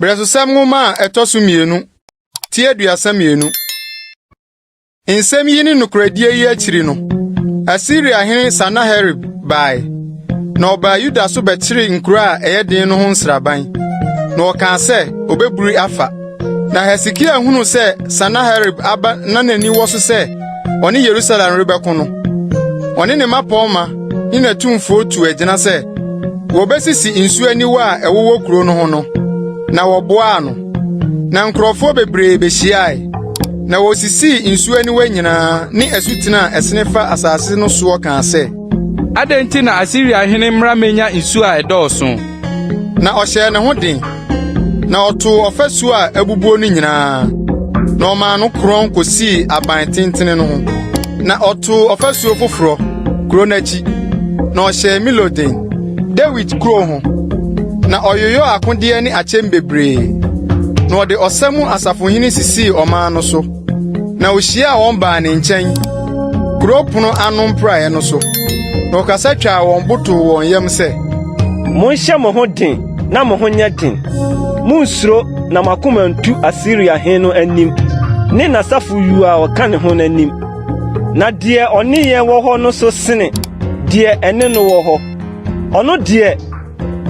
Berɛsosɛm Nwoma a ɛtɔ so mmienu, ti 32. Nsɛm yi ne nokorɛdie yi akyiri no, Asiriahene Sanaherib bae, na ɔbaa Yuda so bɛkyeree nkuro a ɛyɛ den no ho nsraban, na ɔkaa sɛ obeburi afa. Na Hesekia hunuu sɛ Sanaherib aba na n'ani wɔ so sɛ ɔne Yerusalem rebɛko no, ɔne ne mmapɔmma ne n'atumfoɔ tuu agyina sɛ wɔbesisi nsu aniwa a ɛwowɔ kurow no ho no, na wɔboaa no. Na nkurɔfoɔ bebree behyiae, na wosisii nsu aniwa nyinaa ne asutene a ɛsene fa asase no soɔ kaa sɛ, Adɛn nti na Asiriahene mmra mmenya nsu a ɛdɔɔso? Na ɔhyɛɛ ne ho den, na ɔtoo ɔfasu a abubuo no nyinaa, na ɔmaa no korɔn kosii aban tentene no ho. Na ɔtoo ɔfasuo foforɔ, kuro no akyi, na ɔhyɛɛ Milo den, Dawid kurow ho. Na ɔyoyɔɔ akodeɛ ne akyɛm bebree, na ɔde ɔsa mu asafohene sisii ɔman no so. Na ohyiaa wɔn baa ne nkyɛn, kurow pon ano mprae no so, na ɔkasa twaa wɔn bo too wɔn yam sɛ, Monhyɛ mo ho den na mo ho nyɛ den. Munnsuro na mo akoma ntu Asiriahene no anim ne n'asafo yuu a ɔka ne ho no anim. Na deɛ ɔne yɛn wɔ hɔ no so sene deɛ ɛne no wɔ hɔ. Ɔno deɛ,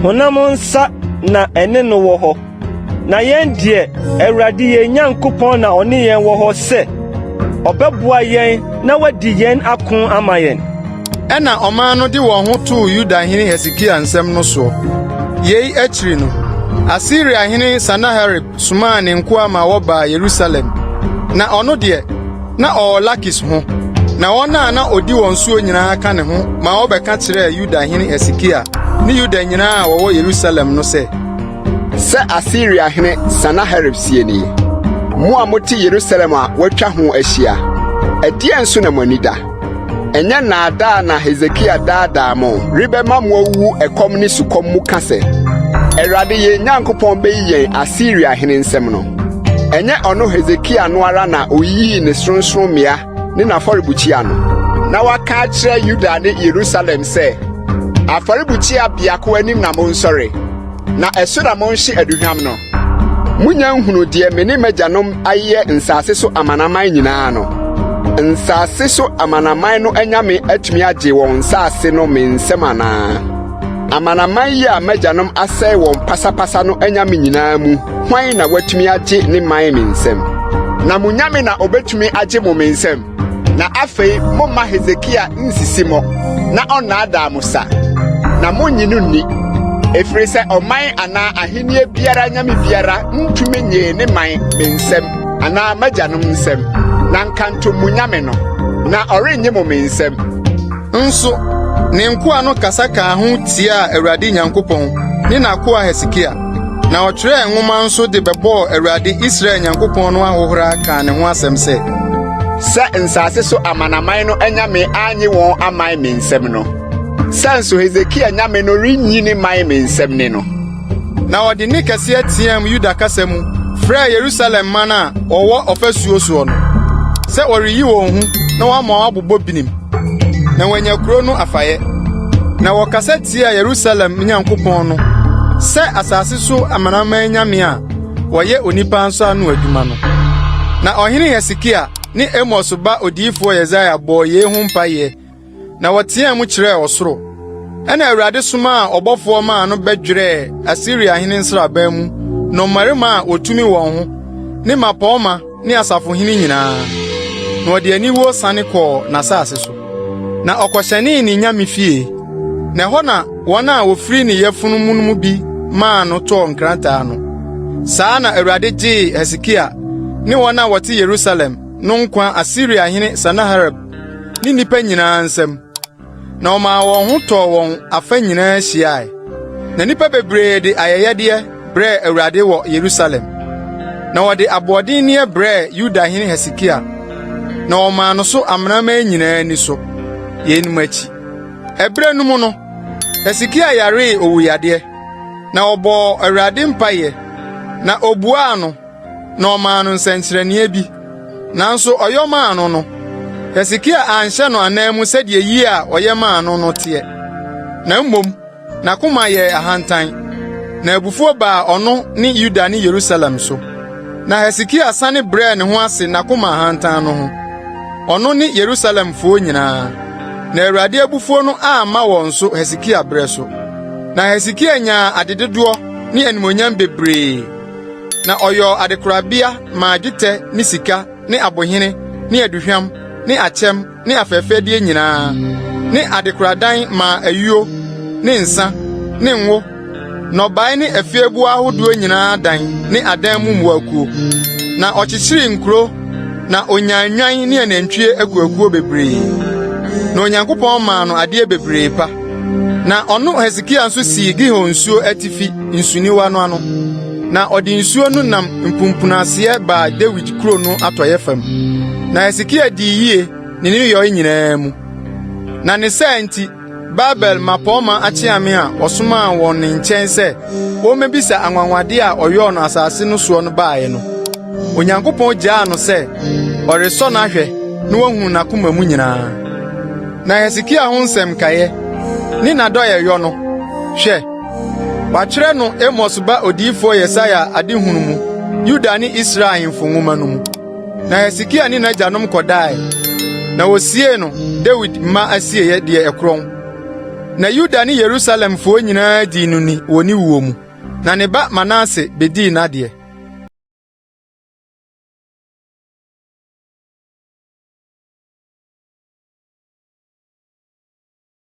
honam nsa na ɛne no wɔ hɔ, na yɛn deɛ, Awurade yɛn Nyankopɔn na ɔne yɛn wɔ hɔ sɛ ɔbɛboa yɛn na wadi yɛn ako ama yɛn. Ɛnna ɔman no de wɔn ho too Yudahene Hesekia nsɛm no soɔ. Yei akyiri no, Asiriahene Sanaherib somaa ne nkoa ma wɔbaa Yerusalem, na ɔno deɛ, na ɔwɔ Lakis ho, na wɔn a na odi wɔn soɔ nyinaa ka ne ho ma wɔbɛka kyerɛɛ Yudahene Hesekia ne Yuda nyinaa a wɔwɔ Yerusalem no sɛ, Sɛ Asiriahene Sanaherib seɛ nie: Mo a mote Yerusalem a wɔatwa ho ahyia, ɛdeɛn so na mo ani da? Ɛnyɛ nnaadaa na Hesekia daadaa mo rebɛma mo awuwu ɛkɔm ne sukɔm mu ka sɛ, 'Awurade yɛn Nyankopɔn beyi yɛn Asiriahene nsam' no? Ɛnyɛ ɔno Hesekia no ara na oyiyii ne sorɔnsorɔmmea ne n'afɔrebukyia no, na waka akyerɛ Yuda ne Yerusalem sɛ, 'Afɔrebukyia biako anim na monsɔre, na ɛso na monhye aduhwam no? Munnya nhunuu deɛ me ne m'agyanom ayeyɛ nsase so amanaman nyinaa no? Nsase so amanaman no anyame atumi agye wɔn nsase no me nsam anaa? Amanaman yi a m'agyanom asɛe wɔn pasapasa no anyame nyinaa mu hwan na watumi agye ne man me nsam? Na mo nyame na obetumi agye mo me nsam? Na afei momma Hesekia nsisi mo na ɔnnaadaa mo sa, na munnye no nni, ɛfiri sɛ ɔman anaa ahenni biara nyame biara ntumi nnyee ne man me nsam anaa m'agyanom nsam, na nkantom mo nyame no, na ɔrennye mo me nsam. Nso ne nkoa no kasa kaa ho tiaa Awurade Nyankopɔn ne n'akoa Hesekia. Na ɔtwerɛɛ nwoma nso de bɛbɔɔ Awurade Israel Nyankopɔn no ahohora kaa ne ho asɛm sɛ, Sɛ nsase so amanaman no anyame annye wɔn aman me nsam no, sɛ nso Hesekia nyame no renyi ne man me nsam ne no. Na ɔde nne kɛseɛ teɛɛm Yuda kasa mu frɛɛ Yerusalem man a wɔwɔ ɔfasuo soɔ no, sɛ ɔreyi wɔn hu na wama wɔabobɔ binim, na wɔanya kuro no afayɛ. Na wɔkasa tiaa Yerusalem Nyankopɔn no sɛ asase so amanaman nyame a wɔyɛ onipa nsa ano adwuma no. Na ɔhene Hesekia ne Amos ba odiyifoɔ Yesaia bɔɔ yei ho mpaeɛ na wɔteɛɛ mu kyerɛɛ ɔsoro. Ɛnna Awurade somaa ɔbɔfoɔ maa no bɛdwerɛɛ Asiriahene nsraban mu nnɔmmarima a wɔtumi wɔn ho ne mmapɔmma ne asafohene nyinaa, na ɔde aniwuo sane kɔɔ n'asase so. Na ɔkɔhyɛnee ne nyame fie, na ɛhɔ na wɔn a wɔfiri ne yafunu mu no mu bi maa no tɔɔ nkrantɛ ano. Saa na Awurade gyee Hesekia ne wɔn a wɔte Yerusalem no nkwa Asiriahene Sanaherib ne nnipa nyinaa nsam, na ɔmaa wɔn ho tɔɔ wɔn afa nyinaa hyiae. Na nnipa bebree de ayɛyɛdeɛ brɛɛ Awurade wɔ Yerusalem. Na wɔde aboɔdenneɛ brɛɛ Yudahene Hesekia, na wɔmaa no so amanaman nyinaa ani so. Yeinom akyi, ɛberɛ no mu no, Hesekia yaree owuyadeɛ, na ɔbɔɔ Awurade mpaeɛ, na obuaa no. na ɔmaa no nsɛnkyerɛnneɛ bi. Nanso ɔyɔ maa no no, Hesekia anhyɛ no anan mu sɛdeɛ yie a ɔyɛ maa no no teɛ, na mmom n'akoma yɛɛ ahantan. Na abufuo baa ɔno ne Yuda ne Yerusalem so. Na Hesekia sane brɛɛ ne ho ase n'akoma ahantan no ho, ɔno ne Yerusalemfoɔ nyinaa. Na Awurade abufuo no amma wɔn so Hesekia berɛ so. Na Hesekia nyaa adedodoɔ ne animuonyam bebree, na ɔyɔɔ adekorabea maa dwetɛ ne sika ne abohene ne aduhwam ne akyɛm ne afɛfɛdeɛ nyinaa, ne adekoradan maa ayuo ne nsa ne ngo, nnɔbae ne afieboa ahodoɔ nyinaa dan ne adan mu mmoakuo. Na ɔkyekyeree nkuro na onyaa nnwan ne anantwie akuakuo bebree. Na Onyankopɔn maa no adeɛ bebree pa. Na ɔno Hesekia nso sii Gihon nsuo atifi nsuniwa no ano, na ɔde nsuo no nam mpumpunaseɛ baa Dawid kuro no atɔeɛ fam. Na Hesekia dii yie ne ne nneyɔe nyinaa mu. Na ne saa nti, Babel mmapɔmma akyeame a ɔsomaa wɔn ne nkyɛn sɛ wɔmmebisa anwanwade a ɔyɔɔ no asase no soɔ no baeɛ no, Onyankopɔn gyaa no sɛ ɔresɔ no ahwɛ na wahunu n'akoma mu nyinaa. Na Hesekia ho nsɛm nkaeɛ, ne n'adɔeɛyɔ no, hwɛ, wɔatwerɛ no Amos ba odiyifoɔ Yesaia adehunu mu, Yuda ne Israel ahemfo nwoma no mu. Na Hesekia ne n'agyanom kɔdae, na wosiee no Dawid mma asieeɛ deɛ ɛkorɔn. Na Yuda ne Yerusalemfoɔ nyinaa dii no ni wɔ ne wuo mu. Na ne ba Manase bedii n'adeɛ.